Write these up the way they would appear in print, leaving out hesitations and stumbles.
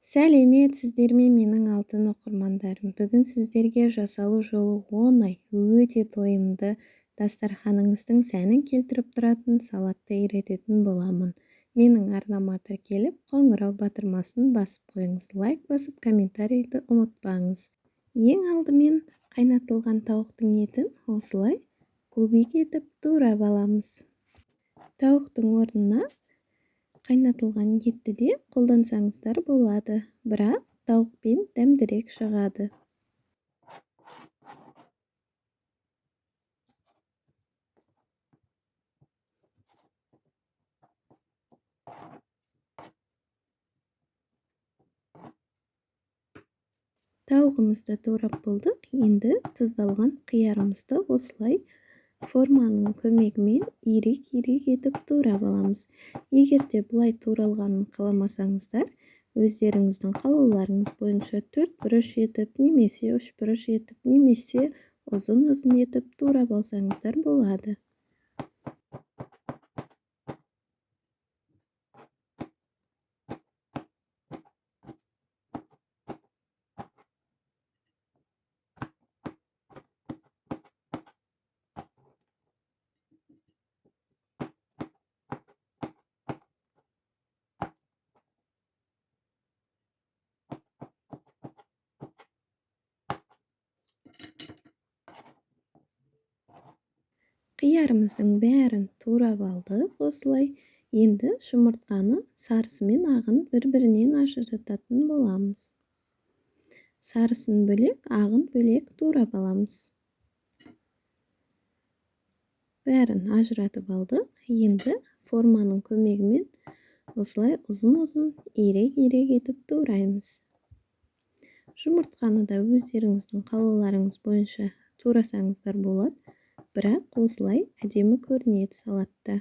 Сәлеметсіздер ме, менің алтын оқырмандарым! Бүгін сіздерге жасалу жолы оңай, өте тойымды, дастарханыңыздың сәнін келтіріп тұратын салатты үйрететін боламын. Менің арнама тіркеліп, қоңырау батырмасын басып қойыңыз, лайк басып, комментарийді ұмытпаңыз. Ең алдымен қайнатылған тауықтың етін осылай кубик етіп турап аламыз. Тауықтың орнына қайнатылған етті де қолдансаңыздар болады, бірақ тауықпен дәмдірек шығады. Тауығымызды турап болдық. Енді тұздалған қиярымызды осылай форманың көмегімен ирек-ирек етіп турап аламыз. Егер де бұлай туралғанын қаламасаңыздар, өздеріңіздің қалауларыңыз бойынша төрт бұрыш етіп, немесе үш бұрыш етіп, немесе ұзын-ұзын етіп турап алсаңыздар болады. Қиярымыздың бәрін турап алдық осылай. Енді жұмыртқаны сарысы мен ағын бір-бірінен ажырататын боламыз. Сарысын бөлек, ағын бөлек турап аламыз. Бәрін ажыратып алдық. Енді форманың көмегімен осылай ұзын-ұзын, ирек-ирек етіп тураймыз. Жұмыртқаны да өздеріңіздің қалауларыңыз бойынша турасаңыздар болады. Бірақ осылай әдемі көрінеді салатта.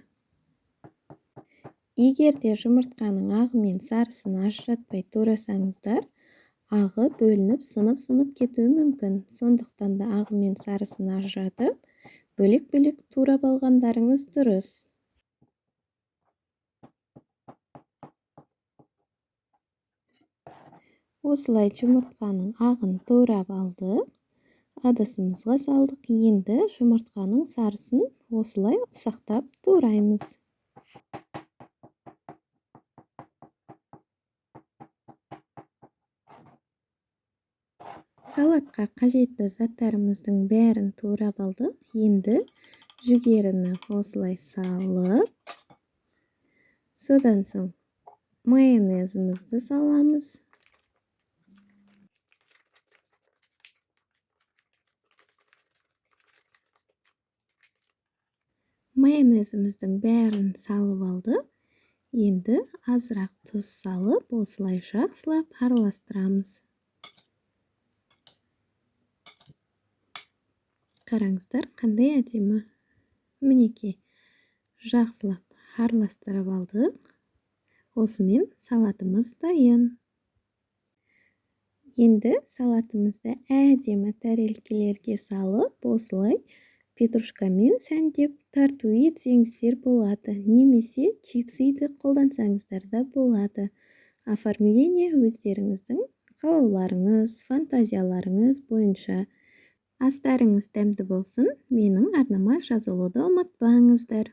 Егер де жұмыртқаның ағы мен сарысын ажыратпай турасаңыздар, ағы бөлініп сынып-сынып кетуі мүмкін. Сондықтан да ағы мен сарысын ажыратып, бөлек-бөлек турап алғандарыңыз дұрыс. Осылай жұмыртқаның ағын турап алдық. Ыдысымызға салдық. Енді жұмыртқаның сарысын осылай ұсақтап тураймыз. Салатқа қажетті заттарымыздың бәрін турап алдық. Енді жүгеріні осылай салып, содан соң майонезімізді саламыз. Майонезіміздің бәрін салып алдық. Енді азырақ тұз салып, осылай жақсылап араластырамыз. Қараңыздар, қандай әдемі. Мінекей, жақсылап араластырып алдық. Осымен салатымыз дайын. Енді салатымызды әдемі тәрелкелерге салып, осылай петрушкамен сәндеп тарту етсеңіздер болады, немесе чипсыды қолдансаңыздар да болады. Оформление өздеріңіздің қалауларыңыз, фантазияларыңыз бойынша. Астарыңыз дәмді болсын. Менің арнама жазылуды ұмытпаңыздар.